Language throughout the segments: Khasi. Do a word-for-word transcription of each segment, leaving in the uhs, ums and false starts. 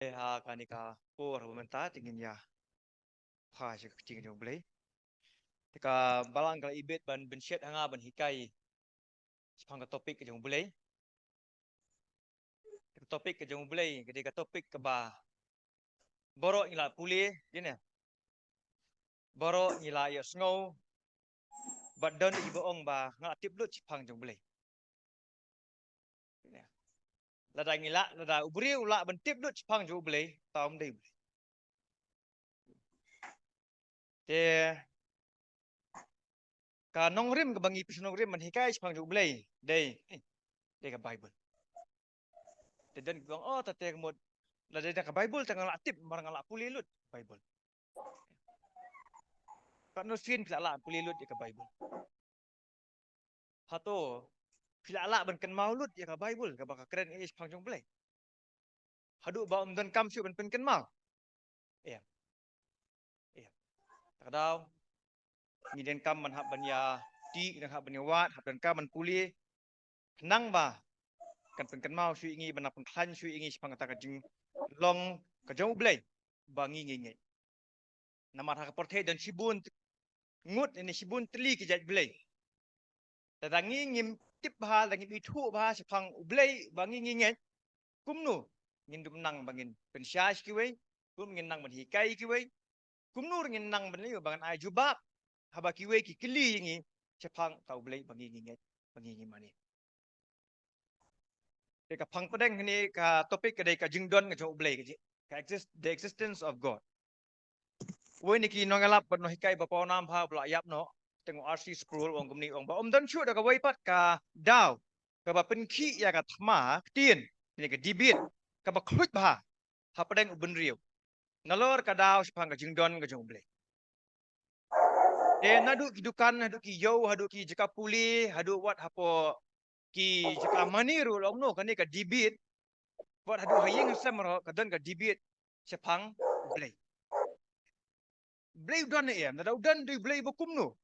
Eh, ha kane ka por ba mynta te ngin ïa pha sha ka ktien jong U Blei. Te ka Balang ka la ibit ban, ban shet ha nga ban hikai shaphang ka topic ka jong U Blei. Ka topic ka jong U Blei ka dei ka topic kaba baroh ngi la pule, ïa ne. Baroh ngi la ïohsngew bad don kiba ong ba nga la tip lut shaphang jong U Blei. Lada ngi lah, lada u briew u lah ban tip lut shaphang jong U Blei, te um dei U Blei. Te ka nongrim kaba ngi pyrshang nongrim ban hikai shaphang jong U Blei, dei, eh, dei ka Bible. Te don kiba ong, oh, te te ka mut, lada dei ka Bible te nga lah tip, namar nga lah pule lut Bible. Katno sien phi la lah pule lut ïa ka Bible? Hato phi la lah ban kynmaw lut ïa ka Bible kaba ka kren shaphang jong U Blei? Haduh ba ym donkam shuh ban pynkynmaw. Em. Em. Ta ka daw ngi donkam ban hap ban ïa tih, ngi donkam ban ïa wad, hap donkam ban pule. Khnang ba kan pynkynmaw shuh ïa ngi, ban pynkhlaiñ shuh ïa ngi shaphang kata ka jinglong ka jong U Blei ba ngi ngi ngeit. Namar ha ka pyrthei don shibun ngut ne shibun tylli ki jait blei. Lada ngi ngim tip bha, lada ngim ithuh bha shaphang U Blei ba ngi ngi ngeit, kumno ngin dup nang ba ngin pynshai sha kiwei, kumno ngin nang ban hikai kiwei, kumno ngin nang ban leh ba ngan ai jubab haba kiwei ki kylli ïa ngi shaphang uta U Blei ba ngi ngi ngeit, ba ngi ngi mane. Te ka phang pdeng hangne ka topic ka dei ka jingdon ka jong U Blei, ka ji-, ka exist, the existence of God. Uwei na ki nongïalap bad nonghikai ba pawnam bha ba la ïap noh, teng u R C Sproul u ong kumne, u ong ba ym don shuh da kawei pat ka daw kaba pynkhih ïa ka thma ktien, ne ka debate kaba khluit bha hapdeng u bynriew nalor ka daw shaphang ka jingdon ka jong U Blei. Te naduh ki dukan, haduh ki ïew, haduh ki jaka pule, haduh wat hapoh ki jaka mane ruh long noh, kane ka debate. Wat haduh ha ïing ha sem ruh ka don ka debate shaphang U Blei. U Blei u don ne em, lada u don te U Blei ba kumno?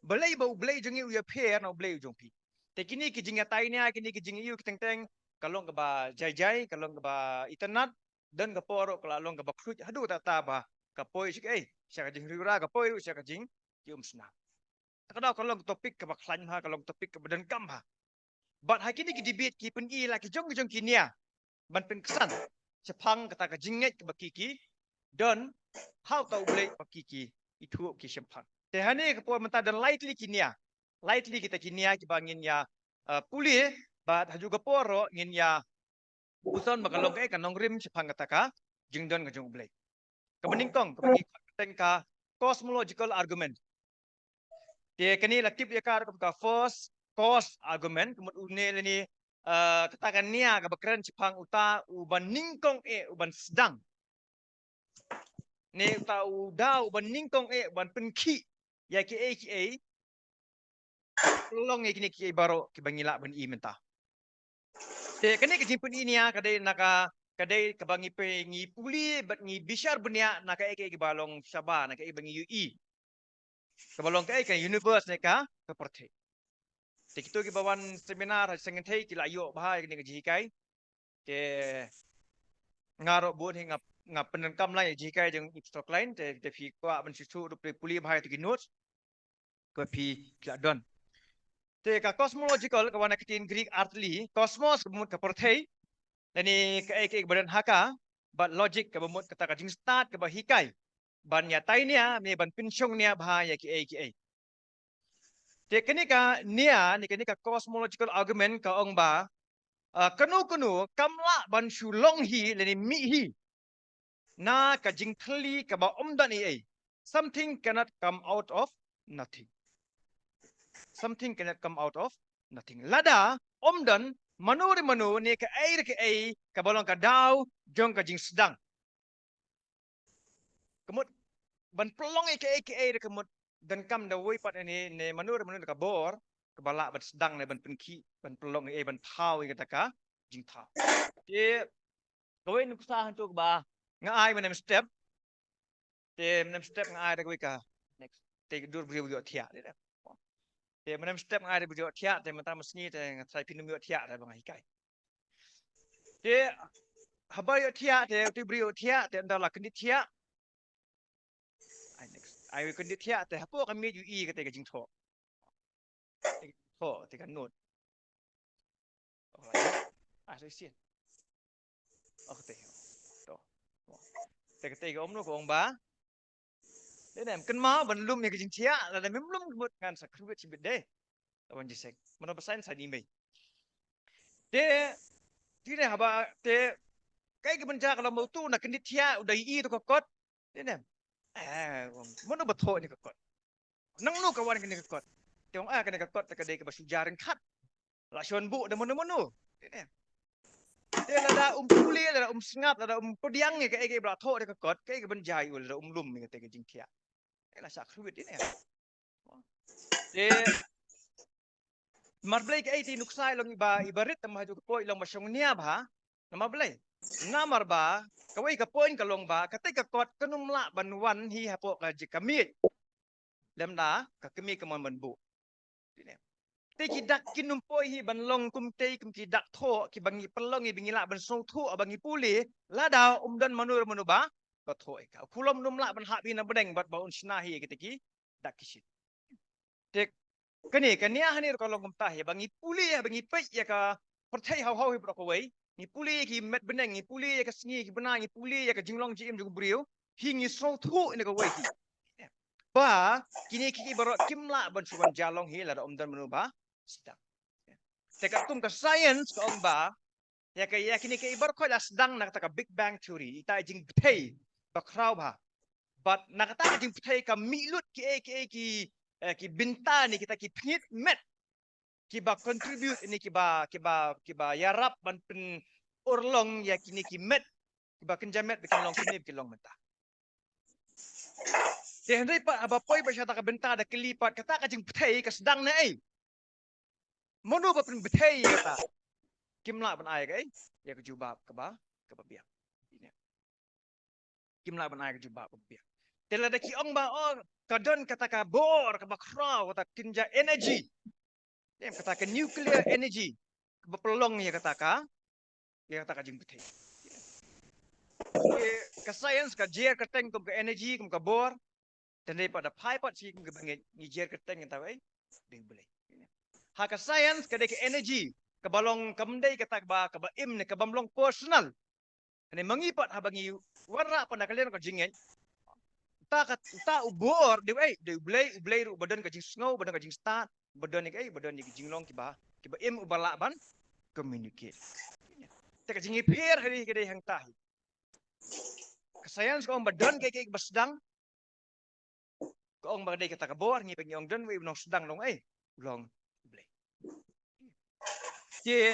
Balei ba U Blei jong ngi u ïapher na U Blei u jong phi? Te kine ki jingïatai nia, kine ki jingïohi ki teng teng, ka long kaba jai jai, ka long kaba itynnad, don ka por ruh ka la long kaba khluit haduh ta ta ba ka poi sha kaei, sha ka jingrwai, ka poi ruh sha ka jingïohi umsnam. Ta ka daw ka long topic kaba khlaiñ bha, ka long topic kaba donkam bha. Bad ha kine ki debate ki pyni la ki jong ki jong ki nia ban pynksan shaphang kata ka jingngeit kaba ki ki don ha uta U Blei ba ki ki ithuh ki shemphang. Te hangne ka por mynta don lai tylli ki nia, lai tylli kita ki nia kiba ngin ïa, uh, pule, bad ha kajuh ka por ruh ngin ïa puson ba ka long kaei ka nongrim shaphang kata ka jingdon ka jong U Blei. Kaba nyngkong, kaba ngi khot kyrteng ka cosmological argument. Te kane la tip ïa ka ruh ka first cause argument, ka mut une lane, uh, kata ka nia kaba kren shaphang uta u ban nyngkong eh, u ban sdang, ne uta u daw u ban nyngkong eh, u ban pynkhih ïa kiei kiei, pynlong ïa kine kiei baroh kiba ngi lah ban i mynta. Te kane ka jingpyni nia ka dei na ka, ka dei kaba ngi pule bad ngi bishar bniah na kaei kaei kaba long shabar, na kaei ba ngi ïohi, kaba long kaei ka universe ne ka, ka pyrthei. Te kito kiba wan seminar ha Seng Kynthei ki la ïoh bha ïa kane ka jinghikai. Te nga ruh bun hi nga, nga pyndonkam lang ïa ka jinghikai jong i Pastor Klein, te, te phi kwah ban shu shu ruh phi pule bha ïa kito ki notes kaba phi, phi la don. Te ka cosmological ka wan na ka ktien Greek artylli, cosmos kaba mut ka pyrthei, lane kaei kaei kaba don ha ka, bad logic kaba mut kata ka jingstad kaba hikai ban ïatai nia ne ban pynshong nia bha ïa kiei kiei. Te kane ka nia ne kane ka cosmological argument ka ong ba, uh, kano kano kam lah ban shu long hi lane mih hi na ka jingthylli kaba ym don ei ei. Something cannot come out of nothing. Something cannot come out of nothing. Lada ym don mano re mano ne kaei re kaei kaba long ka daw jong ka jingsdang. Ka mut ban pynlong ïa kaei kaei re ka mut donkam da uwei pat ne, ne mano re mano re ka bor kaba lah ban sdang ne ban pynkhih, ban pynlong ïa, ban thaw ïa kata ka jingthaw. Te kawei nuksa hangto kaba nga ai mynne mynstep. Te mynne mynstep nga ai da kawei ka next. Te dur briew ïohthiah. Te mynne mynstep nga ai da briew ïohthiah, te mynta mynsngi te nga tharai phin ym ïohthiah da ba nga hikai. Te haba ïoh thiah te, u te briew ïoh thiah te, ynda la kyndit thiah. Ai, next. Ai, kyndit thiah te, hapoh ka miej u i kata ka jingthoh. Te ka jingthoh, te ka note. Oh, ai, ai, sorry, sien. Oh, te. To. Te kata ka ong noh, ka ong ba. Dei ne em, kynmaw ban lum ïa ka jingthiah, lada mem lum ka mut ngan sa khrwit shibit de. Tawan jisek. Mano ba sign sa ni mei. Te, te ne haba, te, kaei kaban jia ka long ba utu u na kyndit thiah, u da ïohi ïa ka kot. Te ne em. Eh, mano ba thoh ïa ka kot. Nangno ka wan kane ka kot. Te ong, ah, kane ka kot te ka dei kaba shu jia ryngkat. La shon buh da mano mano. Te ne. Te lada um pule, lada um sngap, lada um pdiang ïa kaei kaei ba la thoh da ka kot, kaei kaban jia ïa u lada um lum ïa kata ka jingthiah. Te la shah khrwit te ne. Te namar balei kaei te nuksa i long iba, iba rit, namar ha kajuh ka por i long ba shongnia bha. Namar balei? Namar ba kawei ka point ka long ba kata ka kot kan ym lah ban wan hi hapoh ka jaka miej. Lymda ka kmie ka mon ban buh. Te ki dak kin ym poi hi ban long kumtei kum ki dak thoh kiba ngi pynlong hi ba ngi lah ban sngewthuh ba ngi pule lada um don mano mano ba, ba thoh ïa ka. U khulom um lah ban hap hi na bneng bad ba un shna hi ïa kita ki dak ki shit. Te kane, kane hangne ruh ka long kumta hi, ba ngi pule, ba ngi peit ïa ka pyrthei haw haw hi baroh kawei. Ngi pule ïa ki met bneng, ngi pule ïa ka sngi, ki bnai, ngi pule ïa ka jinglong jingim jong u briew. Hi ngi sngewthuh ïa kawei hi. Ba kine ki, ki baroh kim lah ban shu wan jia long hi lada um don mano ba sdang. Te katkum ka science ka ong ba ïa ka, ïa kine ki baroh khoit la sdang na kata ka Big Bang Theory, ita i jingpyrthei ba khraw bha. Bad na kata ka jingpyrthei ka mih lut kiei kiei ki, eh, ki bynta ne kita ki pynït met kiba contribute ne kiba, kiba, kiba ïarap ban pynurlong ïa kine ki met kiba kynja met ba kin long kine ba kin long mynta. Te hynrei pat haba poi ba sha kata ka bynta da kylli pat kata ka jingpyrthei ka sdang na ei? Mano ba pynpyrthei ïa kata? Kim lah ban ai kaei? Ïa ka jubab kaba, kaba biang. Kim lah ban ai ka jubab kaba biang. Te lada ki ong ba, oh, ka don kata ka bor kaba khraw, kata kynja energy. Em, kata ka nuclear energy kaba pynlong ïa kata ka, ïa kata ka jingpyrthei. Ka science ka jer kyrteng kum ka energy, kum ka bor. Te hynrei pat da phai pat sha ngi kum kiba ngeit, ngi jer kyrteng ïa kata, eh, dei U Blei. Ha ka science ka dei ka energy kaba long, kam dei kata kaba, kaba im ne kabym long personal. Hynrei ma ngi pat haba ngi wanrah pat na ka liang ka jingngeit, uta ka, uta u bor dei, eh, dei U Blei, U Blei ruh uba don ka jingsngew, uba don ka jingstad, uba don ïa ka, eh, uba don ïa ka jinglong kiba, kiba im, uba lah ban communicate. Te ka jingïapher hi ka dei hangta hi. Ka science ka ong ba don kaei kaei kaba sdang. Ka ong ba dei kata ka bor, ngi pat ngi ong don wei u nongsdang long, eh, u long U Blei. Te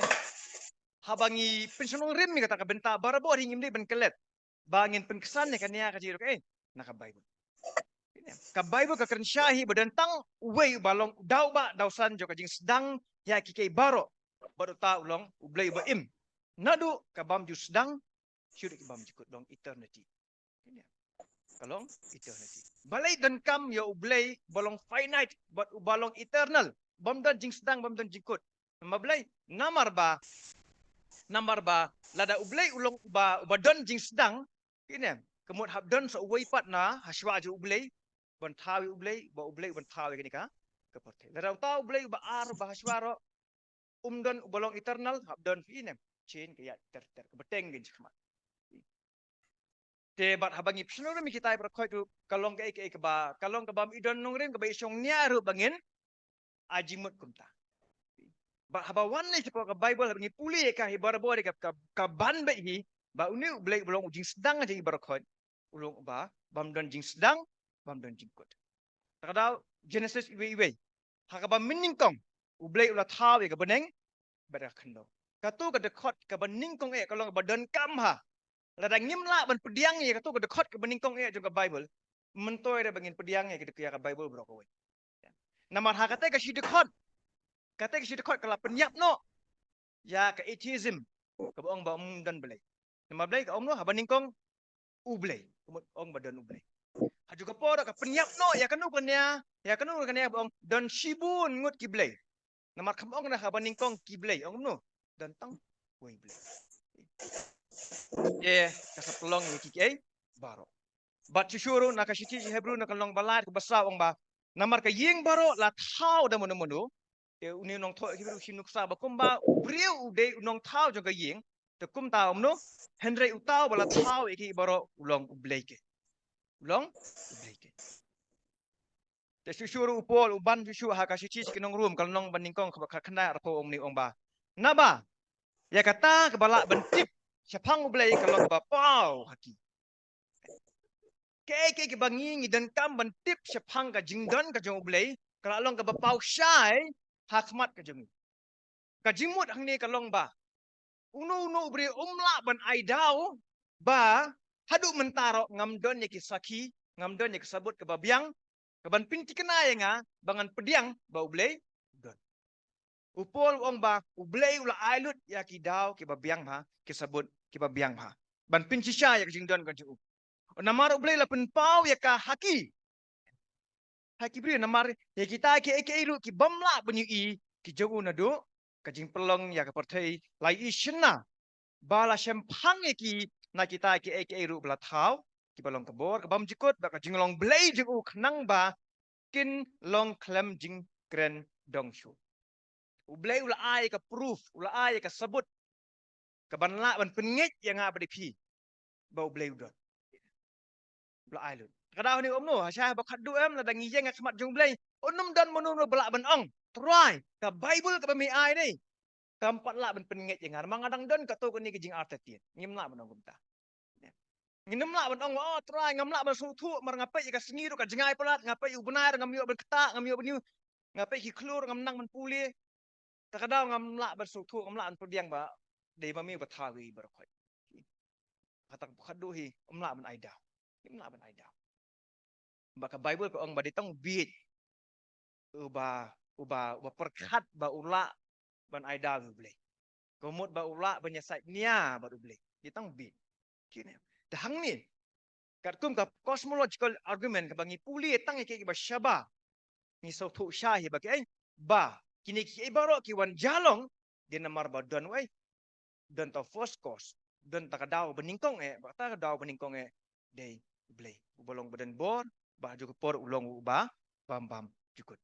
haba ngi pynshong nongrim ïa kata ka bynta, barabor hi ngim dei ban klet ba ngin pynksan ïa kane ka jingïaroh, eh, na ka Baibl. Ka Baibl ka kren shai hi ba don tang uwei uba long u daw ba daw san jong ka jingsdang ïa kiei kiei baroh. Bad uta u long U Blei uba im. Naduh ka bym ju sdang shuh ki bym ju kut, long eternity. Ka long eternity. Balei donkam ïa U Blei ba long finite bad uba long eternal, bym don jingsdang, bym don jingkut? Namar balei? Namar ba, namar ba lada U Blei u long uba, uba don jingsdang, kine, ka mut hap don sa uwei pat na ha shuwa jong U Blei ban thaw ïa U Blei, ba U Blei ban thaw ïa kane ka, ka pyrthei. Lada uta U Blei uba ar uba ha shuwa ruh um don uba long eternal, hap don phi ne em? Shen ka ïaid ter ter, ka bteng kein shakhmat. Te bad haba ngi pynshong nongrim ïa kitai baroh khoit ruh ka long kaei kaei kaba, ka long kaba ym i don nongrim, kaba i shongnia ruh ba ngin ai jingmut kumta. Bad haba wan lei shapoh ka Baibl, haba ngi pule ïa ka hi barabor ïa ka, ka, ka ban beit hi ba une U Blei uba long u jingsdang jong ngi baroh khoit u long uba bym don jingsdang, bym don jingkut. Te ka daw Genesis iwei iwei, ha kaba mynnyngkong U Blei u la thaw ïa ka bneng bad ka khyndew. Kato ka dkhot kaba nyngkong eh ka long kaba donkam ha. Lada ngim lah ban pdiang ïa kato ka dkhot kaba nyngkong eh jong ka Baibl, myntoi ruh ba ngin pdiang ïa ka, ïa ka Baibl baroh kawei. Namar ha kata ka shi dkhot, kata ka shi dkhot ka la pynïap noh ïa ka atheism, kaba ong ba ym don Blei. Namar balei? Ka ong noh haba nyngkong U Blei, ka mut ong ba don U Blei. Ha kajuh ka por ka pynïap noh ïa kano kane, ïa kano kane ba ong don shibun ngut ki blei. Namar kam ong na haba nyngkong ki blei, ong kumno? Don tang wei Blei. Te ka sa pynlong ïa ki kiei baroh. Bad shuh shuh ruh na ka shithi Hebru na ka lynnong ba lai ka ba saw ong ba, namar ka ïing baroh la thaw da mano mano. Te une u nongthoh Hebru u shim nuksa ba kumba u briew u dei u nongthaw jong ka ïing, te kumta u mano, hynrei uta uba la thaw ïa ki baroh u long U Blei keiñ. U long U Blei keiñ. Te shuh shuh ruh u Paul u ban shuh shuh ha ka shithi sha ki nong Rom ka lynnong ba nyngkong kaba khatkhyndai arphew, ong une, ong ba, naba ïa kata kaba lah ban tip shaphang U Blei ka long kaba paw ha ki. Kaei kaei kaba ngi ngi donkam ban tip shaphang ka jingdon ka jong U Blei ka la long kaba paw shai ha khmat ka jong ngi. Ka jingmut hangne ka long ba uno uno u briew um lah ban ai daw ba haduh mynta ruh ngam don ïa ki sakhi, ngam don ïa ki sabut kaba biang kaban pynthikna ïa nga ba ngan pdiang ba U Blei u don. U Paul u ong ba U Blei u la ai lut ïa ki daw kiba biang bha, ki sabut kiba biang bha, ban pynshisha ïa ka jingdon ka jong u. Namar U Blei la pynpaw ïa ka ha ki, ha ki briew, namar ïa kita kiei kiei ruh ki bym lah ban ïohi ki jong u naduh ka jingpynlong ïa ka pyrthei la ïohi shynna, ba la shemphang ïa ki na kita kiei kiei ruh ba la thaw, kiba long ka bor, ka bymjukut, bad ka jinglong Blei jong u, khnang ba kin long khlem jingkren dong shuh. U Blei u la ai ka proof, u la ai ka sabut kaban lah ban pynngeit ïa nga bad ïa phi ba U Blei u don. U la ai lut. Ka daw hangne um no, ha shai ba khatduh em, lada ngi ïeng ha khmat jong U Blei, un ym don mano mano ba lah ban ong, Trai, ka Baibl kaba me ai ne kam pat lah ban pynngeit ïa nga, namar nga dang don kato kane ka jingartatien. Ngim lah ban ong kumta. Ngim lah ban ong, oh Trai, ngam lah ban sngewthuh, namar nga peit ïa ka sngi ruh ka jngai palat, nga peit ïa u bnai ruh ngam ïoh ban ktah, ngam ïoh ban ïoh, nga peit ki khlur ngam nang ban pule. Ta ka daw ngam lah ban sngewthuh, ngam lah ban pdiang ba dei ma me ba thaw ïa i baroh khoit. Kata ka khatduh hi, um lah ban ai daw. Um lah ban ai daw. Ba ka Baibl ka ong ba dei tang u bieit uba, uba, uba pyrkhat ba u lah ban ai daw ïa U Blei. Ka mut ba u lah ban ïasaid nia bad U Blei. Dei tang u bieit. Kine. Te hangne, katkum ka cosmological argument kaba ngi pule tang ïa kiei kiba shaba, ngi sngewthuh shai hi ba kiei, ba kine kiei baroh ki wan ja long, dei namar ba don wei, don ta u first cause, don ta ka daw ba nyngkong eh, ba ta ka daw ba nyngkong eh dei U Blei uba long ba don bor, ba ha ju ka por u long uba bym bymjukut.